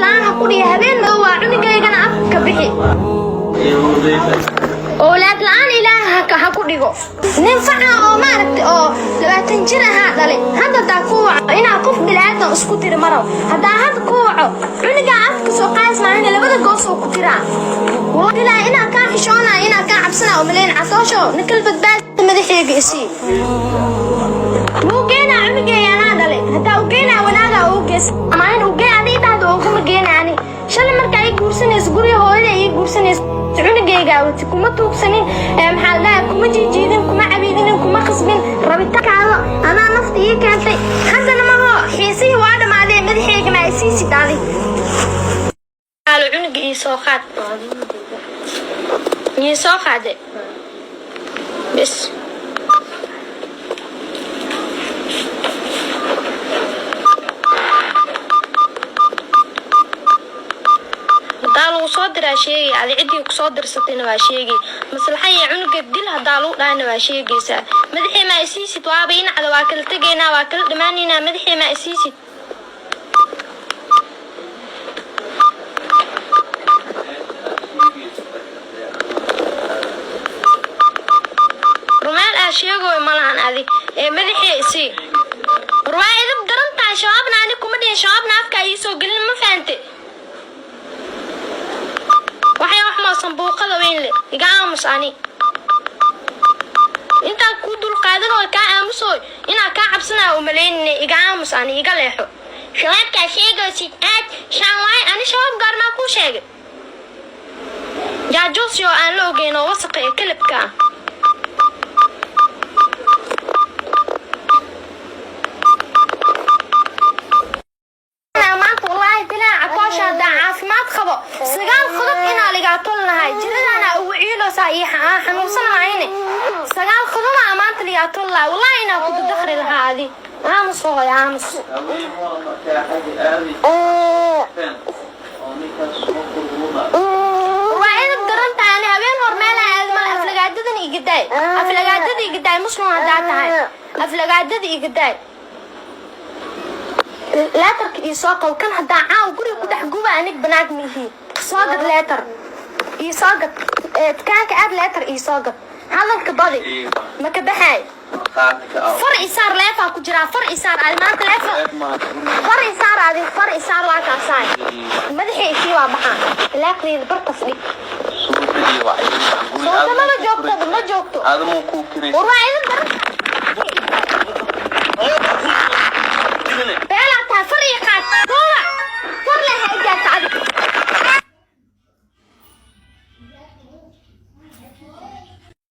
la-aan ha ku dhiga, habeen madow waa cunugaygana afka bixi. Owlaad la-aan Ilaah ha ku dhigo. Nin faca oo maaragtay oo 20 jir ahaa dhalay. Hadda hadaa ku waco, inaa qof bilaadan isku tiri marow. Haddaa hadda ku waco, cunugaa afka soo qaadis maahane, labada goos oo ku tiraa. Wallahi inaa kaa xishoonaa, inaa kaa cabsanaa umaleyn. Catoosho nikal badbaadi, madaxeyga isii. Muu geenaa cunugeeya? Anaa dhalay. Haddaa u geenaa, wanaagaa ugu geys maalin ugee. Adii dhahda uguma geenaani. Shalay markaa ii guursanaysa, guriga hooyada ii guursanaysa, cunugaygaa wati, kuma tuugsanin. Maxaa la dhahaa, kuma jiijiidin, kuma cabiidinin, kuma khasbin. Rabitaankaada anaa nafta ii keentay. Haddana maho, xiisihii waa dhammaadee, madaxeyga ma isiisid adi? Cunuga ii soo qaad, ii soo qaade bes. Hadaa lagu soo diraa sheegay, adi ciddii kusoo dirsatayna waa sheegay. Maslaxa iyo cunuga dil hadaa lagu dhahayna waa sheegaysaa. Madaxii maa isiisid? Waaba inacda, waa kala tegaynaa, waa kala dhammaanaynaa. Madaxii maa isiisid? Rumeel aa sheegoy malahan adi ee madaxii isii. War waa idab daran tahay. Shabaabna ani kuma dhihin, shabaabna afkaa iisoo gelin, ma fahante? Waxay wax maa sanbuuqada weyn le, iga aamus. Ani intaan kuu dulqaadan oo kaa aamusooy, inaa kaa cabsanaa umalaynine. Iga aamus ani, iga leexo. Shabaabkaa sheegaysid aad shaan waay. Ani shabaab gaarmaa kuu sheegay? Jaajuusi oo aan la ogeyn oo wasaqa ee kalabka ah. Maanta wallaahi bilaa, Catoosha, haddaa caafimaad qabo, 9 qodob inaa ligaa tolnahay. Jiradaana ugu ciiloosaa iyo xanuunsan lahayne. 9 qodobaa maanta ligaa tollahay. Wallaahi inaa ku dadakri lahaa. Adi aamus hooy, aamus. Waa idab daran tahay. Ani habeen hor meelaha aadi male. Aflagaadadan igadaay, aflagaadada igadaay. Muslim haddaa tahay, aflagaadada igadaay. Leetarka ii soo qabo. Kan haddaa caaw guriga ku dhex guba, anig banaag miihi. Soo gad leetar, ii soo gad. Dukaanka aad, leetar ii soo gad. Hadalka badi ma ka baxaay. Far isaar, leefaa ku jiraa. Far isaar adi maanta, leefa far isaar adi, far isaar. Waa kaasaay, madaxii isii waa baxaa. Ilaaqdeeda bartas dhig. Suurta maba joogto, ma joogto. War waa idin daran.